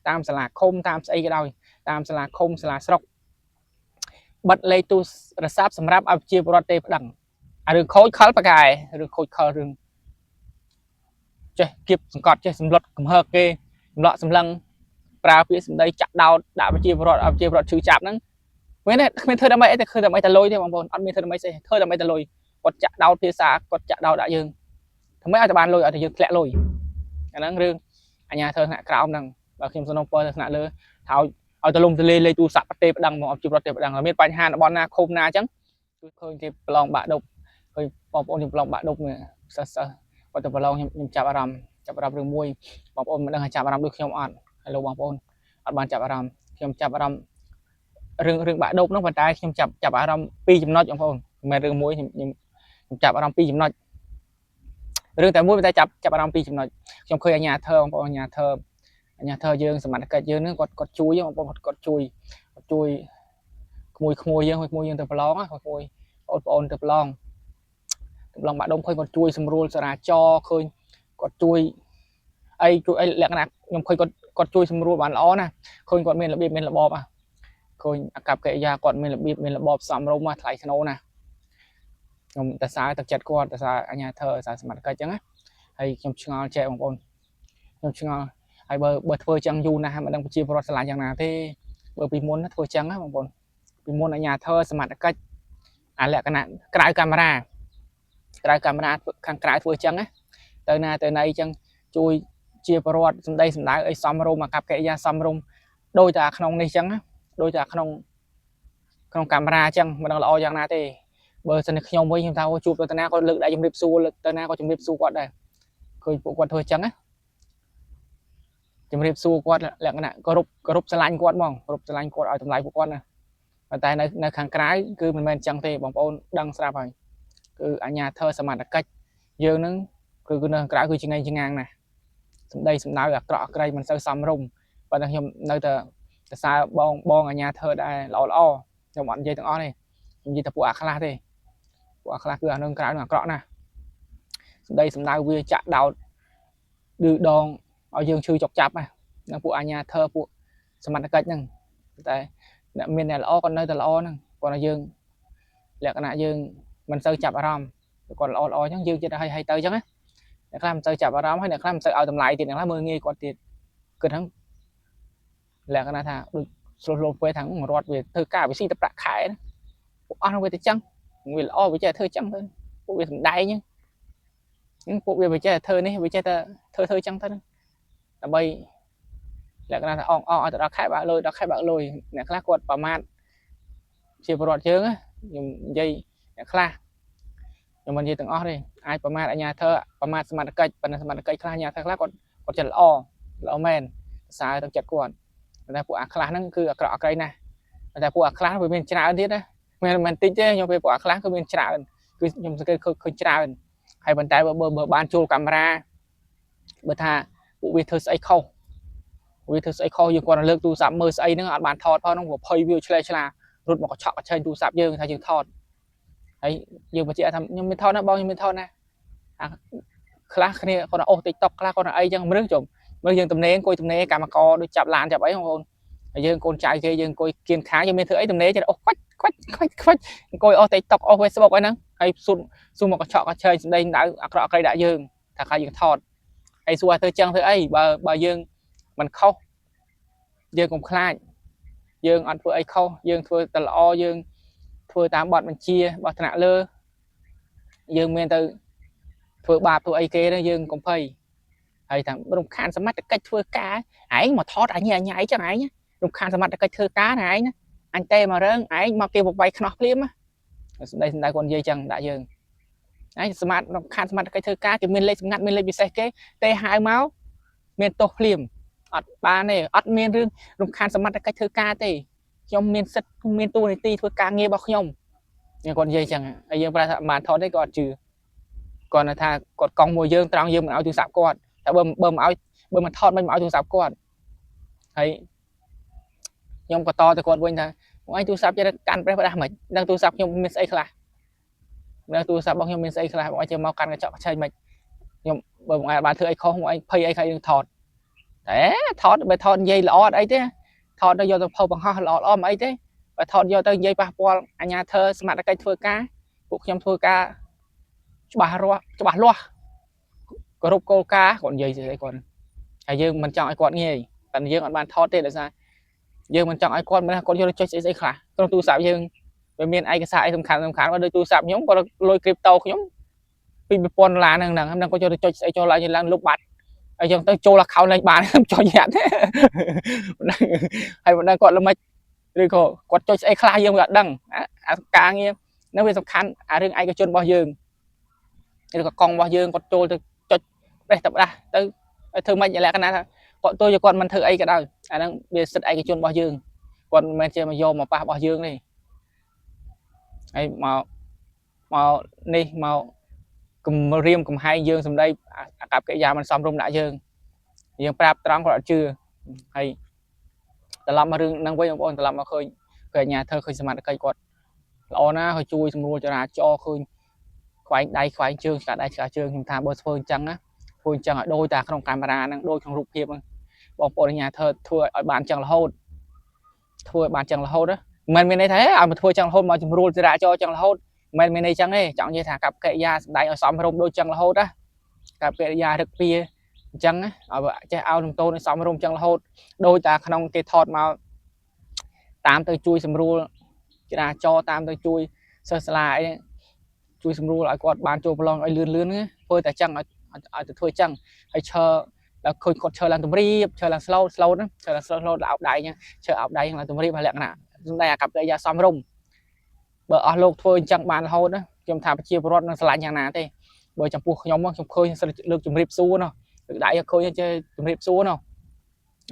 តាមសាលាឃុំតាមស្អីក៏ដោយតាមសាលាឃុំសាលាស្រុកបិទលេខទូរស័ព្ទសម្រាប់ឲ្យប្រជាពលរដ្ឋទេប្តឹងអារឿងខូចខលប៉កែរឿងខូចខលរឿងចេះគៀបសង្កត់ចេះសម្លុតកំហើកគេសម្លក់សម្លឹងប្រើពាក្យសម្ដីចាក់ដោតដាក់ប្រជាពលរដ្ឋឲ្យប្រជាពលរដ្ឋឈឺចាប់ហ្នឹងមែនទេគ្មានធ្វើដើម្បីអីតែធ្វើដើម្បីតែលុយទេបងប្អូនអត់មានធ្វើដើម្បីស្អីធ្វើដើម្បីតែលុយគាត់ចាក់ដោតភាសាគាត់ចាក់ដោតដាក់យើងធ្វើម៉េចឲ្យតែបានលុយឲ្យតែយើងធ្លាក់លុយអាហ្នឹងរឿងអញ្ញាធ្វើថ្នាក់ក្រោមហ្នឹងបើខ្ញុំសំណូមពរទៅថ្នាក់លើថាឲ្យឲ្យទលំទលាយលេខទូរស័ព្ទប្រទេសប្តឹងមកឲ្យប្រជាពលរដ្ឋទេប្តឹងហើយមានបញ្ហាតំបន់ណាឃុំណាអញ្ចឹងគឺឃើញគេប្រឡងបាក់ដប់ឃើញបងប្អូនខ្ញុំប្រឡងបាក់ដប់នេះសិស្សសិស្សគាត់ទៅប្រឡងខ្ញុំខ្ញុំចាប់អារម្មណ៍ចាប់អារម្មណ៍រឿងមួយបងប្អូនមិនដឹងថាចាប់អារម្មណ៍ដូចខ្ញុំអត់ហើយលោកបងប្អូនអត់បានចាប់អារម្មណ៍ខ្ញុំចាប់អារម្មណ៍រឿងរឿងបាក់ដប់នោះប៉ុន្តែខ្ញុំចាប់ចាប់អារម្មណ៍ពីរចំណុចបងប្អូនមិនមែនរឿងមួយខ្ញុំខ្ញុំខ្ញុំចាប់អារម្មណ៍ពីរចំណុចរឿងតែមួយប៉ុន្តែចាប់ចាប់អារម្មណ៍ពីរចំណុចខ្ញុំឃើញអាញាធើបងប្អូនអាញាធើអាញាធើយើងសមត្ថកិច្ចយើងហ្នឹងគាត់គាត់ជួយបងប្អូនគាត់គាត់ជួយគាត់ជួយក្មួយក្មួយយើងក្មួយយើងទៅប្រឡងក្មួយបងប្អូនទៅប្រឡងទៅប្រឡងបាក់ដុំឃើញគាត់ជួយសម្រួលចរាចរណ៍ឃើញគាត់ជួយអីជួយអីលក្ខណៈខ្ញុំឃើញគាត់គាត់ជួយសម្រួលបានល្អណាស់ឃើញគាត់មានរបៀបមានរបបឃើញអាកប្បកិរិយាគាត់មានរបៀបមានរបបសមរម្យណាថ្លៃថ្នូរណាស់ខ្ញុំតសើទឹកចិត្តគាត់តសើអាញាធរសារសមត្ថកិច្ចអញ្ចឹងណាហើយខ្ញុំឆ្ងល់ចែកបងប្អូនខ្ញុំឆ្ងល់ហើយបើបើធ្វើចឹងយូរណាស់មិនដឹងប្រជាពលរដ្ឋឆ្លាញ់យ៉ាងណាទេបើពីមុនធ្វើចឹងណាបងប្អូនពីមុនអាញាធរសមត្ថកិច្ចអាលក្ខណៈក្រៅកាមេរ៉ាក្រៅកាមេរ៉ាខាងក្រៅធ្វើចឹងណាទៅណាទៅណីចឹងជួយជាប្រវត្តិសម្ដីសម្ដៅអីសមរម្យអាកប្បកិរិយាសមរម្យដោយតែក្នុងនេះចឹងណាដោយតែក្នុងក្នុងកាមេរ៉ាចឹងមិនដឹងល្អយ៉ាងណាទេបើសិនជាខ្ញុំវិញខ្ញុំថាជួបទៅណាក៏លើកដៃជំរាបសួរលើកទៅណាក៏ជំរាបសួរគាត់ដែរឃើញពួកគាត់ធ្វើចឹងណាជំរាបសួរគាត់លក្ខណៈគោរពគោរពស្រឡាញ់គាត់ហ្មងគោរពស្រឡាញ់គាត់ឲ្យតម្លៃពួកគាត់ណាប៉ុន្តែនៅនៅខាងក្រៅគឺមិនមែនចឹងទេបងប្អូនដឹងស្រាប់ហើយគឺអាញាធរសមត្ថកិច្ចយើងនឹងគឺគឺនៅខាងក្រៅគឺជាងៃចងាងណាស់សម្ដីសម្ដៅអាក្រក់អាក្រៃមិនសូវសមរម្យប៉ុន្តែខ្ញុំនៅតែសរសើរបងបងអាញាធរដែរល្អល្អខ្ញុំអត់និយាយទាំងអស់ទេខ្ញុំនិយាយតែពួកអាខ្លះទេពួកអាខ្លះគឺអានឹងក្រៅនឹងអាក្រក់ណាស់សម្ដីសម្ដៅវាចាក់ដោតឌឺដងឲ្យយើងឈឺចុកចាប់ណានឹងពួកអាញាធរពួកសមត្ថកិច្ចហ្នឹងតែអ្នកមានអ្នកល្អក៏នៅតែល្អហ្នឹងគាត់ថាយើងលក្ខណៈយើងមិនសូវចាប់អារម្មណ៍គាត់ល្អល្អអញ្ចឹងយើងចិត្តឲ្យឲ្យទៅអញ្ចឹងណាអ្នកខ្លះមិនសូវចាប់អារម្មណ៍ហើយអ្នកខ្លះមិនសូវឲ្យតម្លៃទៀតអ្នកខ្លះមើលងាយគាត់ទៀតគិតហ្នឹងលក្ខណៈថាដូចស្រុះលោពេលថារត់វាធ្វើការវាស៊ីតែប្រាក់ខែណាពួកអស់ហ្នឹងវាទៅចឹងវាល្អវាចេះធ្វើចឹងទៅពួកវាសំដែងហ្នឹងពួកវាវាចេះធ្វើនេះវាចេះតែធ្វើធ្វើចឹងទៅដើម្បីលក្ខណៈថាអងអឲ្យទៅដល់ខែបើកលុយដល់ខែបើកលុយអ្នកខ្លះគាត់ប្រមាថជាប្រវត្តិយើងខ្ញុំនិយាយអ្នកខ្លះខ្ញុំមិននិយាយទាំងអស់ទេអាចប្រមាថអាញាធរប្រមាថសមត្ថកិច្ចប៉ុន្តែសមត្ថកិច្ចខ្លះអាញាធរខ្លះគាត់គាត់ចិត្តល្អល្អមែនសរសើរទឹកចិត្តគាត់ប៉ុន្តែពួកអាខ្លះហ្នឹងគឺអាក្រក់អាក្រៃណាស់ប៉ុន្តែពួកអាខ្លះវាមានច្រើនទៀតណាមិនមិនតិចទេខ្ញុំពេលពួកអាខ្លះគឺមានច្រើនគឺខ្ញុំសង្កេតឃើញឃើញច្រើនហើយប៉ុន្តែបើបើបានចូលកាមេរ៉ាបើថាពួកវាធ្វើស្អីខុសវាធ្វើស្អីខុសយើងគាត់លើកទូរស័ព្ទមើលស្អីហ្នឹងអត់បានថតផងហ្នឹងភ័យវាឆ្លេឆ្លារត់មកកញ្ឆក់កញ្ឆេញទូរស័ព្ទយើងថាយើងថតហើយយើងបញ្ជាក់ថាខ្ញុំមានថតណាបងខ្ញុំមានថតណាអាខ្លះគ្នាគាត់អូស TikTok ខ្លះគាត់អីចឹងមនុស្សជុំមើលយើងទំនេរអង្គុយទំនេរកម្មករដូចចាប់ឡានចាប់អីបងប្អូនហើយយើងកូនចៅគេយើងអង្គុយគៀនខាងយើងមានធ្វើអីទំនេរចេះអូសខ្វាច់ខ្វាច់ខ្វាច់ខ្វាច់អង្គុយអូស TikTok អូស Facebook អីហ្នឹងហើយស៊ុនស៊ុំមកកញ្ឆក់កញ្ឆេញសម្ដីដៅអាក្រក់អាក្រៃដាក់យើងថាខ្លាចយើងថតហើយសួរថាធ្វើចឹងធ្វើអីបើបើយើងមិនខុសយើងកុំខ្លាចយើងអត់ធ្វើអីខុសយើងធ្វើតែល្អយើងធ្វើតាមបទបញ្ជារបស់ថ្នាក់លើយើងមានទៅធ្វើបាបធ្វើអីគេហ្នឹងយើងកុំភ័យហើយថារំខានសមត្ថកិច្ចធ្វើការឯងមកថតអញអញអីចឹងឯងរំខានសមត្ថកិច្ចធ្វើការណាឯងអញទេមករងឯងមកគេបបៃខ្នោះភ្លាមសម្ដីសម្ដៅគាត់និយាយចឹងដាក់យើងឯងសមត្ថរំខានសមត្ថកិច្ចធ្វើការគេមានលេខសម្ងាត់មានលេខពិសេសគេទេហៅមកមានទោសភ្លាមអត់បានទេអត់មានរឿងរំខានសមត្ថកិច្ចធ្វើការទេខ្ញុំមានសិទ្ធិមានតួនាទីធ្វើការងាររបស់ខ្ញុំគាត់និយាយចឹងហើយយើងប្រាប់ថាបានថតទេគាត់អត់ជឿគាត់ថាគាត់កង់មួយយើងត្រង់យើងមិនឲ្យទូរស័ព្ទគាត់តែបើបើមិនឲ្យបើមិនថតមិនឲ្យទូរស័ព្ទគាត់ហើយខ្ញុំក៏តទៅគាត់វិញថាបងឯងទូរស័ព្ទចេះកាន់ប្រេះផ្ដាស់មិនដឹងទូរស័ព្ទខ្ញុំមានស្អីខ្លះដឹងទូរស័ព្ទរបស់ខ្ញុំមានស្អីខ្លះបងឯងចេះមកកាន់កញ្ចក់កញ្ឆេញមិនខ្ញុំបើបងឯងបានធ្វើអីខុសបងឯងភ័យអីខ្លះយើងថត តែថតបើថតនិយាយល្អអត់អីទេថតទៅយកទៅផុសបង្ហោះល្អល្អមិនអីទេបើថតយកទៅនិយាយប៉ះពាល់អាជ្ញាធរសមត្ថកិច្ចធ្វើការពួកខ្ញុំធ្វើការច្បាស់រាស់ច្បាស់លាស់គោរពគោលការណ៍គាត់និយាយស្អីគាត់ហើយយើងមិនចង់ឲ្យគាត់ងាយតែយើងអត់បានថតទេដោយសារយើងមិនចង់ឲ្យគាត់មិនគាត់យកទៅចុចស្អីស្អីខ្លះក្នុងទូរស័ព្ទយើងវាមានឯកសារអីសំខាន់សំខាន់គាត់ដូចទូរស័ព្ទខ្ញុំគាត់លុយ crypto ខ្ញុំពី2000ដុល្លារហ្នឹងហ្នឹងគាត់យកទៅចុចស្អីចូលឡើងឡើងលុបបាត់ហើយចឹងទៅចូល account លេងបានចុចញាក់ទេហើយមិនដឹងគាត់ល្មិចឬក៏គាត់ចុចស្អីខ្លះយើងវាអត់ដឹងអាការងារហ្នឹងវាសំខាន់អារឿងឯកជនរបស់យើងឬក៏កង់របស់យើងគាត់ចូលទៅចុចប្រេះតផ្ដាស់ទៅធ្វើម៉េចលក្ខណៈថាគាត់ទោះជាគាត់មិនធ្វើអីក៏ដោយអាហ្នឹងវាសិទ្ធិឯកជនរបស់យើងគាត់មិនមែនជាមកយកមកប៉ះរបស់យើងទេហើយមកមកនេះមកគំរាមកំហែងយើងសម្ដីអាកប្បកិរិយាមិនសមរម្យដាក់យើងយើងប្រាប់ត្រង់គាត់អត់ជឿហើយត្រឡប់មករឿងហ្នឹងវិញបងប្អូនត្រឡប់មកឃើញឃើញអាជ្ញាធរឃើញសមត្ថកិច្ចគាត់ល្អណាស់ហើយជួយសម្រួលចរាចរណ៍ឃើញខ្វែងដៃខ្វែងជើងឆ្កាដៃឆ្កាជើងខ្ញុំថាបើធ្វើអញ្ចឹងណាធ្វើអញ្ចឹងឲ្យដូចតែក្នុងកាមេរ៉ាហ្នឹងដូចក្នុងរូបភាពហ្នឹងបងប្អូនអាជ្ញាធរធ្វើឲ្យបានអញ្ចឹងរហូតធ្វើឲ្យបានអញ្ចឹងរហូតណាមិនមានន័យថាឲ្យមកធ្វើអញ្ចឹងរហូតមកជំរួលចរាចរណ៍អញ្ចឹងរហូតមិនមានន័យអញ្ចឹងទេចង់និយាយថាកប្បកិរិយាសម្ដែងឲ្យសមរម្យដូចអញ្ចឹងរហូតណាកប្បកិរិយារឹកពីអញ្ចឹងណាឲ្យចេះឲ្យនំតូនឲ្យសមរម្យអញ្ចឹងរហូតដូចតែក្នុងគេថតមកតាមទៅជួយសម្រួលចរាចរណ៍តាមទៅជួយសិស្សសាលាអីជួយសម្រួលឲ្យគាត់បានចូលប្រឡងឲ្យលឿនលឿនណាធ្វើតែចឹងឲ្យឲ្យទៅធ្វើចឹងហើយឈរដល់ឃើញគាត់ឈរឡើងទម្រាបឈរឡើង slow slow ណាឈរឡើង slow slow ដល់អោបដៃចឹងឈរអោបដៃឡើងទម្រាបហើយលក្ខណៈសម្ដែងអាកប្បកិរិយាសមរម្យបើអស់លោកធ្វើអញ្ចឹងបានរហូតណាខ្ញុំថាប្រជាពលរដ្ឋនឹងស្រឡាញ់យ៉ាងណាទេបើចំពោះខ្ញុំខ្ញុំឃើញលើកជំរាបសួរណោះលើកដៃឃើញចេះជំរាបសួរណោះ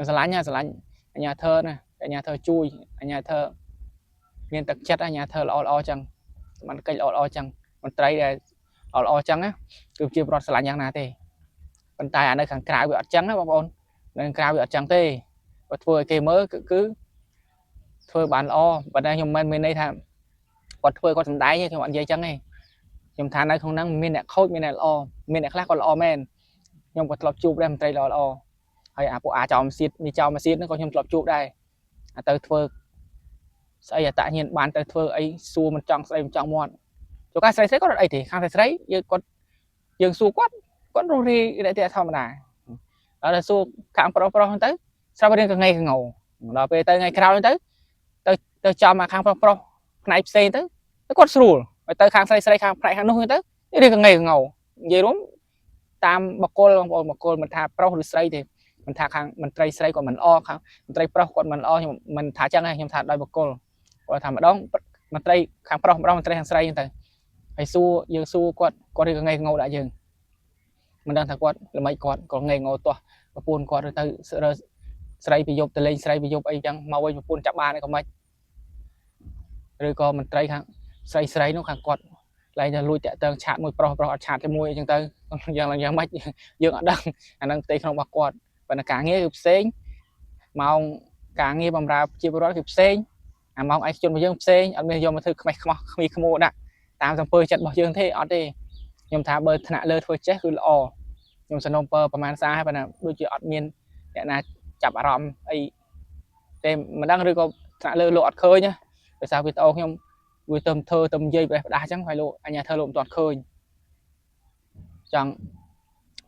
ស្រឡាញ់ស្រឡាញ់អាជ្ញាធរណាអាជ្ញាធរជួយអាជ្ញាធរមានទឹកចិត្តអាជ្ញាធរល្អល្អចឹងសមត្ថកិច្ចល្អល្អចឹងមន្ត្រីដែលល្អល្អចឹងណាគឺជាប្រដ្ឋស្រឡាញ់យ៉ាងណាទេប៉ុន្តែអានៅខាងក្រៅវាអត់ចឹងណាបងប្អូននៅខាងក្រៅវាអត់ចឹងទេបើធ្វើឲ្យគេមើលគឺគឺធ្វើបានល្អប៉ុន្តែខ្ញុំមិនមានន័យថាគាត់ធ្វើគាត់សំដែងទេខ្ញុំអត់និយាយចឹងទេខ្ញុំថានៅក្នុងហ្នឹងមានអ្នកខូចមានអ្នកល្អមានអ្នកខ្លះគាត់ល្អមែនខ្ញុំក៏ធ្លាប់ជួបដែរមន្ត្រីល្អល្អហើយអាពួកអាចោមសៀតនេះចោមសៀតហ្នឹងក៏ខ្ញុំធ្លាប់ជួបដែរអាទៅធ្វើស្អីអតញ្ញាណបានទៅធ្វើអីសួរមិនចង់ស្អីមិនចង់មាត់ជួនកាលស្រីស្រីគាត់អត់អីទេខាងស្រីស្រីយើងគាត់យើងសួរគាត់គាត់រស់រាយរាក់ទាក់ធម្មតាដល់តែសួរខាងប្រុសប្រុសហ្នឹងទៅស្រាប់រៀងកងៃកងោដល់ពេលទៅថ្ងៃក្រោយទៅទៅទៅចំអាខាងប្រុសប្រុសផ្នែកផ្សេងទៅគាត់ស្រួលហើយទៅខាងស្រីស្រីខាងផ្នែកខាងនោះទៅរៀងកងៃកងោនិយាយរួមតាមបកគលបងប្អូនបកគលមិនថាប្រុសឬស្រីទេមិនថាខាងមន្ត្រីស្រីគាត់មិនល្អខាងមន្ត្រីប្រុសគាត់មិនល្អខ្ញុំមិនថាចឹងទេខ្ញុំថាដោយបកគលគាត់ថាម្ដងមន្ត្រីខាងប្រុសម្ដងមន្ត្រីខាងស្រីចឹងទៅហើយសួរយើងសួរគាត់គាត់រៀងកងៃកងោដាក់យើងមិនដឹងថាគាត់ល្មិចគាត់ក៏ងេងោទាស់ប្រពន្ធគាត់ទៅស្រីប្រយប់ទៅលេងស្រីប្រយប់អីចឹងមកវិញប្រពន្ធចាប់បានអីក៏មិនឬក៏មន្ត្រីខាងស្រីស្រីនោះខាងគាត់ឡើងទៅលួចតាក់តង chat មួយប្រុសប្រុសអត់ chat ជាមួយអីចឹងទៅយ៉ាងឡើងយ៉ាងម៉េចយើងអត់ដឹងអាហ្នឹងផ្ទៃក្នុងរបស់គាត់ប៉ុន្តែការងារគឺផ្សេងម៉ោងការងារបម្រើប្រជាពលរដ្ឋគឺផ្សេងអាម៉ោងឯកជនរបស់យើងផ្សេងអត់មានយកមកធ្វើខ្មេះខ្មោះខ្មីខ្មោដាក់តាមសំពើចិត្តរបស់យើងទេអត់ទេខ្ញុំថាបើថ្នាក់លើធ្វើចេះគឺល្អខ្ញុំសនំពើប្រហែលសារហើយប៉ុន្តែដូចជាអត់មានអ្នកណាចាប់អារម្មណ៍អីទេមិនដឹងឬក៏ថ្នាក់លើលោកអត់ឃើញណាដោយសារវីដេអូខ្ញុំវាទៅធ្វើទៅនិយាយប្រេះផ្ដាស់អញ្ចឹងហើយលោកអញ្ញាធើលោកមិនទាន់ឃើញចង់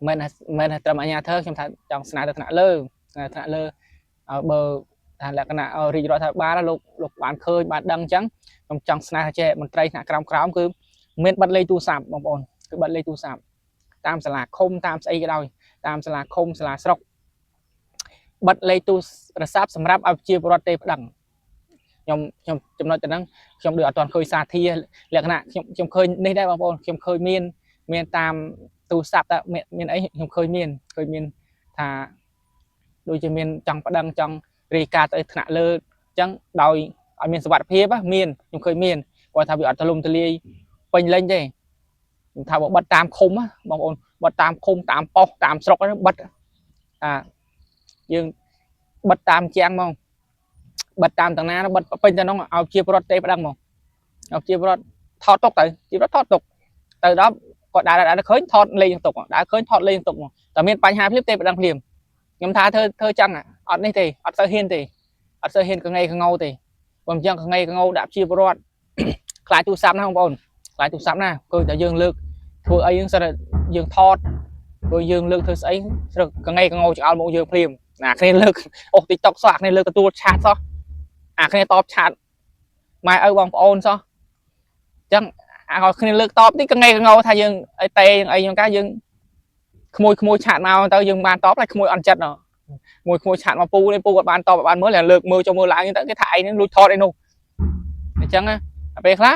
មិនមិនត្រឹមអញ្ញាធើខ្ញុំថាចង់ស្នើទៅថ្នាក់លើស្នើថ្នាក់លើឲ្យបើថាលក្ខណៈរាជរដ្ឋាភិបាលលោកលោកបានឃើញបានដឹងអញ្ចឹងខ្ញុំចង់ស្នើថាចេះមន្ត្រីថ្នាក់ក្រោមក្រោមគឺមានបិទលេខទូរស័ព្ទបងប្អូនគឺបិទលេខទូរស័ព្ទតាមសាលាឃុំតាមស្អីក៏ដោយតាមសាលាឃុំសាលាស្រុកបិទលេខទូរស័ព្ទសម្រាប់ឲ្យប្រជាពលរដ្ឋទេប្តឹងខ្ញុំខ្ញុំចំណុចទៅហ្នឹងខ្ញុំដូចអត់ទាន់ឃើញសាធាលក្ខណៈខ្ញុំខ្ញុំឃើញនេះដែរបងប្អូនខ្ញុំឃើញមានមានតាមទូរស័ព្ទតើមានមានអីខ្ញុំឃើញមានឃើញមានថាដូចជាមានចង់ប្តឹងចង់រាយការណ៍ទៅថ្នាក់លើអញ្ចឹងដោយឲ្យមានសុវត្ថិភាពមានខ្ញុំឃើញមានគាត់ថាវាអត់ទលំទលាយពេញលេញទេខ្ញុំថាបើបិទតាមឃុំបងប្អូនបិទតាមឃុំតាមប៉ុស្តិ៍តាមស្រុកហ្នឹងបិទអាយើងបិទតាមជាងហ្មងបិទតាមតាណាបិទពេញទៅនោះឲ្យជាប្រដ្ឋទេប្តឹងហ្មងឲ្យជាប្រដ្ឋថតទុកទៅជាប្រដ្ឋថតទុកទៅដល់គាត់ដើរដើរឃើញថតលេងទុកដើរឃើញថតលេងទុកហ្មងតែមានបញ្ហាភ្លាមទេប្តឹងភ្លាម ខ្ញុំថាធ្វើធ្វើចឹងអត់នេះទេអត់សូវហ៊ានទេអត់សូវហ៊ានកងៃកងោទេបើមិនចឹងកងៃកងោដាក់ជាពលរដ្ឋ ខ្លាចទូរស័ព្ទណាបងប្អូនខ្លាចទូរស័ព្ទណាគឺតែយើងលើកធ្វើអីហ្នឹងសិតតែយើងថតព្រោះយើងលើកធ្វើស្អីស្រឹកកងៃកងោចោលមកយើងភ្លាមណាគ្នាលើកអូស TikTok សោះអាគ្នាលើកទទួល chat សោះអាគ្នាតប chat ម៉ែឪបងប្អូនសោះអញ្ចឹងអាឲ្យគ្នាលើកតបនេះកងៃកងោថាយើងអីទេអីយ៉ាងកាយើងក្មួយក្មួយ chat មកទៅយើងបានតបតែក្មួយអន់ចិត្តមួយក្មួយ chat មកពូនេះពូគាត់បានតបបានមើលលើកមើលចុះមើលឡើងទៅគេថាឯងហ្នឹងលួចថតអីនោះអញ្ចឹងណាពេលខ្លះ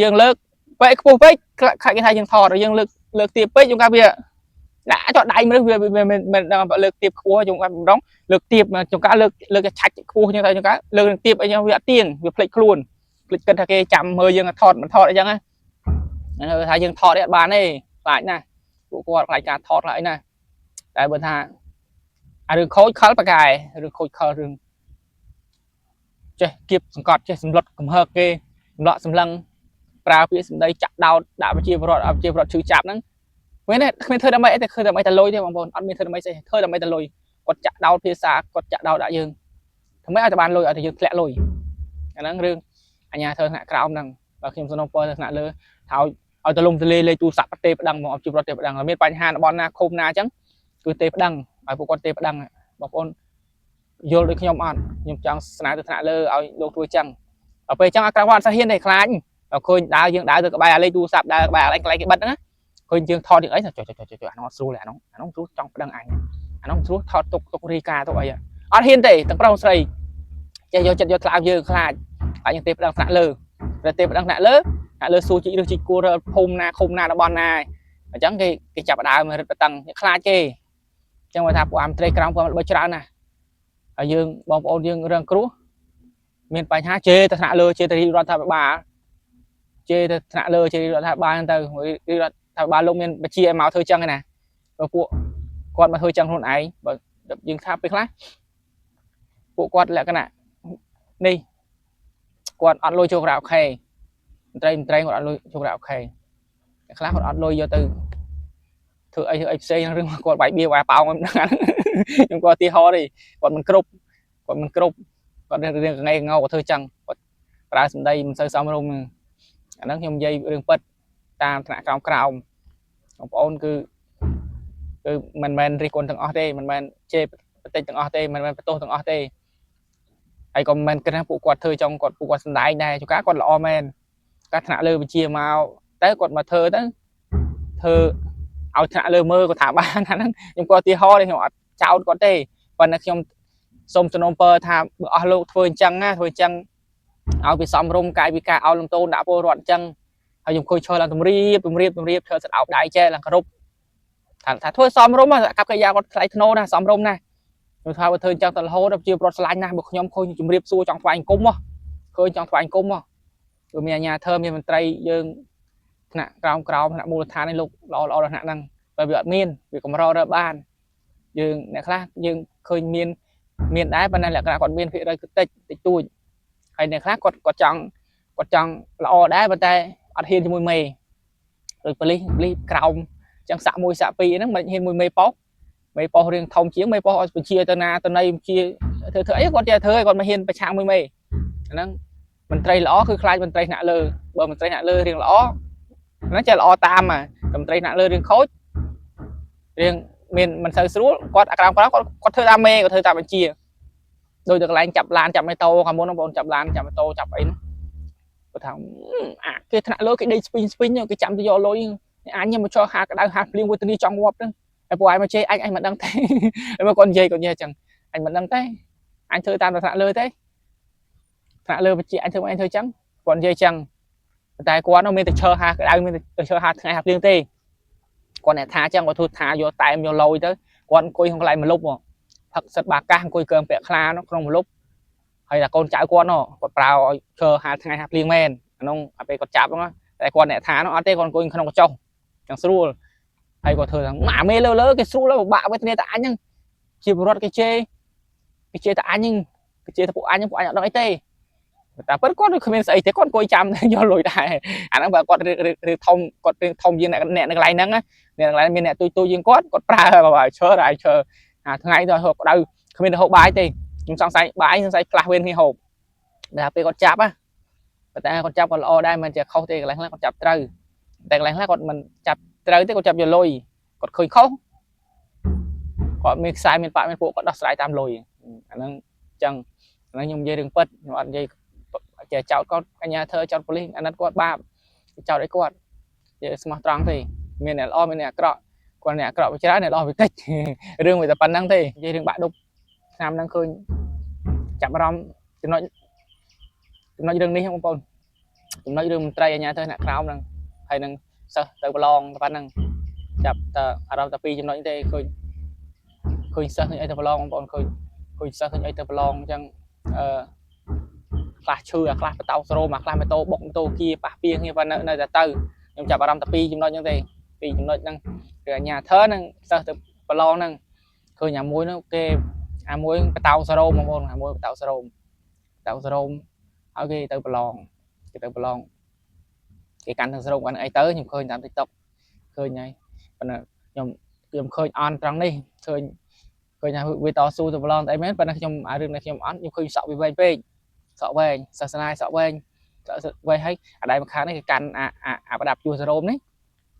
យើងលើកពេកខ្ពស់ពេកខ្លះគេថាយើងថតយើងលើកលើកទៀបពេកយើងកាវាដាក់ចុះដៃមនុស្សវាមិនមិនដឹងលើកទៀបខ្ពស់យើងកាម្ដងលើកទៀបជួនកាលលើកលើកឆាច់ខ្ពស់អញ្ចឹងទៅជួនកាលលើកនឹងទៀបអីចឹងវាអត់ទៀងវាភ្លេចខ្លួនភ្លេចគិតថាគេចាំមើលយើងថតមិនថតអីចឹងណាថាយើងថតអីអត់បានទេខ្លាចណាស់ពួកគាត់ខ្លាចការថតខ្លាចអីណាតែបើថាអារឿងខូចខលបកែរឿងខូចខលរឿងចេះគៀបសង្កត់ចេះសម្លុតកំហើកគេសម្លក់សម្លឹងប្រើពាក្យសម្ដីចាក់ដោតដាក់ប្រជាពលរដ្ឋឲ្យប្រជាពលរដ្ឋឈឺចាប់ហ្នឹងមែនទេគ្មានធ្វើដើម្បីអីតែធ្វើដើម្បីតែលុយទេបងប្អូនអត់មានធ្វើដើម្បីស្អីធ្វើដើម្បីតែលុយគាត់ចាក់ដោតភាសាគាត់ចាក់ដោតដាក់យើងធ្វើម៉េចឲ្យតែបានលុយឲ្យតែយើងធ្លាក់លុយអាហ្នឹងរឿងអញ្ញាធ្វើថ្នាក់ក្រោមហ្នឹងបើខ្ញុំសំណូមពរទៅថ្នាក់លើថាឲ្យឲ្យទៅលំទលេលេទូរស័ព្ទប្រទេសប្តឹងមកឲ្យជីវរដ្ឋទេប្តឹងហើយមានបញ្ហាតំបន់ណាឃុំណាអញ្ចឹងគឺទេប្តឹងឲ្យពួកគាត់ទេប្តឹងបងប្អូនយល់ដូចខ្ញុំអត់ខ្ញុំចង់ស្នើទៅថ្នាក់លើឲ្យលោកធ្វើចឹងដល់ពេលអញ្ចឹងអក្រក់វត្តអត់សូវហ៊ានទេខ្លាចដល់ឃើញដើរយើងដើរទៅក្បែរអាលេខទូរស័ព្ទដើរក្បែរអាកន្លែងគេបិទហ្នឹងណាឃើញយើងថតយើងអីចុចចុចចុចចុចអានោះអត់ស្រួលទេអានោះអានោះស្រួលចង់ប្តឹងអញអានោះស្រួលថតទុកទុករីកាទុកអីអត់ហ៊ានទេទាំងប្រុសស្រីចេះយកចិត្តយកថ្លើមយើងខ្លាចខ្លាចយើងទេប្តឹងថ្នាក់លើតែទេប្តឹងថ្នាក់លើថ្នាក់លើសួរជីកឬជីកគួរភូមិណាឃុំណាតំបន់ណាអញ្ចឹងគេគេចាប់ដើមរឹតបន្តឹងខ្លាចគេអញ្ចឹងបើថាពួកអាមត្រីក្រោមពួកល្បីច្រើនណាស់ហើយយើងបងប្អូនយើងរងគ្រោះមានបញ្ហាជេរទៅថ្នាក់លើជេរទៅរដ្ឋាភិបាលជេរទៅថ្នាក់លើជេររដ្ឋាភិបាលហ្នឹងទៅរដ្ឋាភិបាលលោកមានបញ្ជាឲ្យមកធ្វើចឹងឯណាបើពួកគាត់មកធ្វើចឹងខ្លួនឯងបើយើងថាពេលខ្លះពួកគាត់លក្ខណៈនេះគាត់អត់លុយចូលក្រៅអូខេមន្ត្រីមន្ត្រីគាត់អត់លុយចូលក្រៅអូខេតែខ្លះគាត់អត់លុយយកទៅធ្វើអីធ្វើអីផ្សេងរឿងគាត់វាយបៀវាយប៉ោងហ្នឹងខ្ញុំគាត់ទីហោទេគាត់មិនគ្រប់គាត់មិនគ្រប់គាត់រឿងកងៃងោគាត់ធ្វើចឹងគាត់ប្រើសម្ដីមិនសូវសមរម្យអាហ្នឹងខ្ញុំនិយាយរឿងពិតតាមថ្នាក់ក្រោមក្រោមបងប្អូនគឺគឺមិនមែនរិះគន់ទាំងអស់ទេមិនមែនជេរបតិចទាំងអស់ទេមិនមែនបន្ទោសទាំងអស់ទេហើយក៏មិនមែនគិតថាពួកគាត់ធ្វើចង់គាត់ពួកគាត់សំដែងដែរជួនកាលគាត់ល្អមែនការថ្នាក់លើវិជាមកតែគាត់មកធ្វើទៅធ្វើឲ្យថ្នាក់លើមើលគាត់ថាបានអាហ្នឹងខ្ញុំគាត់ទីហោទេខ្ញុំអត់ចោទគាត់ទេប៉ុន្តែខ្ញុំសូមសំណូមពរថាបើអស់លោកធ្វើអញ្ចឹងណាធ្វើអញ្ចឹងឲ្យវាសមរម្យកាយវិការឲ្យលំទោនដាក់ពលរដ្ឋអញ្ចឹងហើយខ្ញុំឃើញឈរឡើងទម្រាបទម្រាបទម្រាបឈរស្ដោបដៃចេះឡើងគ្រប់ថាថាធ្វើសមរម្យកັບកិរិយាគាត់ថ្លៃថ្នូរណាសមរម្យណាខ្ញុំថាបើធ្វើអញ្ចឹងទៅរហូតដល់ជាប្រដ្ឋស្លាញ់ណាស់បើខ្ញុំឃើញជំរាបសួរចង់ថ្វាយអង្គមហ៎ឃើញចង់ថ្វាយអង្គមហ៎គឺមានអាជ្ញាធរមានមន្ត្រីយើងថ្នាក់ក្រោមក្រោមថ្នាក់មូលដ្ឋាននេះលោកល្អល្អដល់ថ្នាក់ហ្នឹងបើវាអត់មានវាកម្ររើបានយើងអ្នកខ្លះយើងឃើញមានមានដែរប៉ុន្តែលក្ខណៈគាត់មានភាគរយគឺតិចតិចតួចហើយអ្នកខ្លះគាត់គាត់ចង់គាត់ចង់ល្អដែរប៉ុន្តែអត់ហ៊ានជាមួយមេដូចប៉ូលីសប៉ូលីសក្រោមចឹងសាក់មួយសាក់ពីរហ្នឹងមិនហ៊ានមួយមេប៉ុស្តិ៍មេប៉ុស្តិ៍រៀងធំជាងមេប៉ុស្តិ៍ឲ្យបញ្ជាទៅណាទៅណីបញ្ជាធ្វើធ្វើអីគាត់ចេះធ្វើគាត់មិនហ៊ានប្រឆាំងមួយមេអាហ្នឹងមន្ត្រីល្អគឺខ្លាចមន្ត្រីថ្នាក់លើបើមន្ត្រីថ្នាក់លើរៀងល្អហ្នឹងចេះល្អតាមមន្ត្រីថ្នាក់លើរៀងខូចរៀងមានមិនសូវស្រួលគាត់អាក្រមក្រោមគាត់គាត់ធ្វើតាមមេគាត់ធ្វើតាមបញ្ជាដូចទៅកន្លែងចាប់ឡានចាប់ម៉ូតូខាងមុនបងប្អូនចាប់ឡានចាប់ម៉ូតូចាប់អីហ្នឹងគាត់ថាអាគេថ្នាក់លើគេដេកស្ពីងស្ពីងគេចាំទៅយកលុយអញមកចោហាក្តៅហាភ្លៀងវេទនីចង់ងាប់ហ្នឹងហើយពួកឯងមកជេរអញអញមិនដឹងទេហើយមកគាត់និយាយគាត់និយាយអញ្ចឹងអញមិនដឹងទេអញធ្វើតាមថ្នាក់លើទេថ្នាក់លើបញ្ជាអញធ្វើអញធ្វើអញ្ចឹងគាត់និយាយអញ្ចឹងតែគាត់នោះមានតែឈើហាក្តៅមានតែឈើហាថ្ងៃហាភ្លៀងទេគាត់អ្នកថាអញ្ចឹងគាត់ធ្វើថាយកតែមយកលយទៅគាត់អង្គុយក្នុងកន្លែងមលុបផឹកសិតបាកាសអង្គុយកើមពាក់ខ្លានោះក្នុងមលុបហើយតែកូនចៅគាត់នោះគាត់ប្រើឲ្យឈើហាថ្ងៃហាភ្លៀងមែនអានោះអាពេលគាត់ចាប់ហ្នឹងតែគាត់អ្នកថានោះអត់ទេគាត់អង្គុយក្នុងកញ្ចុះចឹងស្រួលហើយគាត់ធ្វើថាម៉ាមេលើលើគេស្រួលហើយពិបាកវេទនាតែអញហ្នឹងជាពលរដ្ឋគេជេរគេជេរតែអញហ្នឹងគេជេរតែពួកអញហ្នឹងពួកអញអត់ដឹងអីទេតែពិតគាត់គ្មានស្អីទេគាត់អង្គុយចាំយកលុយដែរអាហ្នឹងបើគាត់ឬធំគាត់រឿងធំជាងអ្នកអ្នកនៅកន្លែងហ្នឹងអ្នកកន្លែងមានអ្នកទូចទូចជាងគាត់គាត់ប្រើបើឈើឲ្យឈើ អាថ្ងៃទៅហូបក្តៅគ្មានទៅហូបបាយទេខ្ញុំសង្ស័យបាយសង្ស័យផ្លាស់វេនគ្នាហូបតែពេលគាត់ចាប់ណាប៉ុន្តែគាត់ចាប់គាត់ល្អដែរមិនជាខុសទេកន្លែងខ្លះគាត់ចាប់ត្រូវតែកន្លែងខ្លះគាត់មិនចាប់ត្រូវទេគាត់ចាប់យកលុយគាត់ឃើញខុសគាត់មានខ្សែមានបាក់មានពួកគាត់ដោះស្រាយតាមលុយអាហ្នឹងអញ្ចឹងអាហ្នឹងខ្ញុំនិយាយរឿងពិតខ្ញុំអត់និយាយចេះចោតគាត់អញ្ញាធ្វើចោតប៉ូលីសអាណិតគាត់បាបចោតអីគាត់និយាយស្មោះត្រង់ទេមានអ្នកល្អមានអ្នកអាក្រក់គាត់អ្នកអាក្រក់វាច្រើនអ្នកល្អវាតិច រឿងវាតែប៉ុណ្្នឹងទេនិយាយរឿងបាក់ឌុបឆ្នាំហ្នឹងឃើញចាប់អារម្មណ៍ចំណុចចំណុចរឿងនេះបងប្អូនចំណុចរឿងមន្ត្រីអាជ្ញាធរអ្នកក្រោមហ្នឹងហើយនឹងសិស្សទៅប្រឡងតែប៉ុណ្្នឹងចាប់តែអារម្មណ៍តែពីរចំណុចទេឃើញឃើញសិស្សឃើញអីទៅប្រឡងបងប្អូនឃើញឃើញសិស្សឃើញអីទៅប្រឡងអញ្ចឹងអឺខ្លះឈឺអាខ្លះបតោសរោមអាខ្លះម៉ូតូបុកម៉ូតូគៀប៉ះពៀគ្នាប៉ុណ្ណឹងនៅតែទៅខ្ញុំចាប់អារម្មណ៍តែពីរចំណុចហ្នឹងទេពីរចំណុចហ្នឹងគឺអាជ្ញាធរនិងសិស្សទៅប្រឡងហ្នឹងឃើញអាមួយនោះគេអាមួយបតោសរោមបងប្អូនអាមួយបតោសរោមបតោសរោមហើយគេទៅប្រឡងគេទៅប្រឡងគេកាន់ទាំងសរោមកាន់អីទៅខ្ញុំឃើញតាម TikTok ឃើញហើយប៉ុន្តែខ្ញុំខ្ញុំឃើញអន់ត្រង់នេះឃើញឃើញថាវាតស៊ូទៅប្រឡងតែអីមែនប៉ុន្តែខ្ញុំអារឿងនេះខ្ញុំអន់ខ្ញុំឃើញសក់វាវែងពេកសក់វែងសាសនាសក់វែងសក់វែងហើយអាដៃម្ខាងនេះគេកាន់អាអាអាប្រដាប់ជួសសរោមនេះ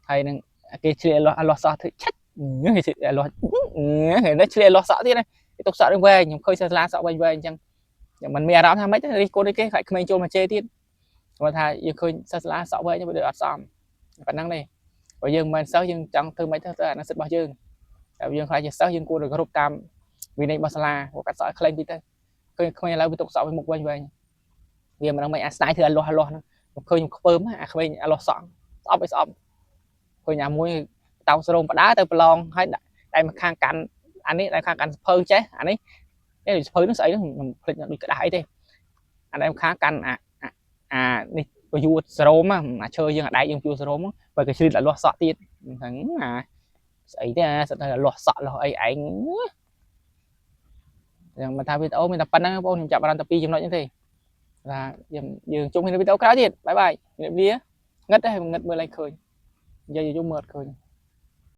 ហើយនឹងគេឆ្លៀតលាស់លាស់សក់ធ្វើឆិចគេឆ្លៀតលាស់គេនេះឆ្លៀតលាស់សក់ទៀតណាគេទុកសក់រឿងវែងខ្ញុំឃើញសាសនាសក់វែងវែងអញ្ចឹងខ្ញុំមិនមានអារម្មណ៍ថាម៉េចទេរិះគន់គេខ្លាចក្មេងចូលមកជេរទៀតគាត់ថាយើងឃើញសាសនាសក់វែងវាដូចអត់សមប៉ុណ្ណឹងទេបើយើងមិនមែនសិស្សយើងចង់ធ្វើម៉េចទៅទៅអានោះសិទ្ធិរបស់យើងតែយើងខ្លាចជាសិស្សយើងគួរតែគោរពតាមវិន័យរបស់សាលាគាត់កាត់សក់ឲ្យខ្លីតិចទៅឃើញក្មេងឥឡូវវាទុកសក់វាមុខវែងវែងវាមិនដឹងមិនអាស្ដាយធ្វើឲ្យលាស់លាស់ហ្នឹងខ្ញុំឃើញខ្ញុំខ្ពើមអាក្មេងអាលាស់សក់ស្អប់ឲ្យស្អប់ឃើញអាមួយតោសរោមបដាទៅប្រឡងហើយដៃមកខាងកាន់អានេះដៃខាងកាន់សភៅចេះអានេះនេះសភៅហ្នឹងស្អីហ្នឹងខ្ញុំភ្លេចដូចក្តាស់អីទេអាដៃមកខាងកាន់អាអានេះពយួតសរោមអាឈើយើងអាដែកយើងជួសរោមបើគេឆ្លៀតឲ្យលាស់សក់ទៀតហ្នឹងអាស្អីទេអាសិតតែលាស់សក់លាស់អីឯងយ៉ាងមិនថាវីដេអូមានតែប៉ុណ្្នឹងបងប្អូនខ្ញុំចាប់អារម្មណ៍តែពីរចំណុចហ្នឹងទេថាយើងយើងជុំគ្នាវីដេអូក្រោយទៀត bye bye ជំរាបលាងឹតទេងឹតមើលឡើងឃើញនិយាយយូរមើលអត់ឃើញ។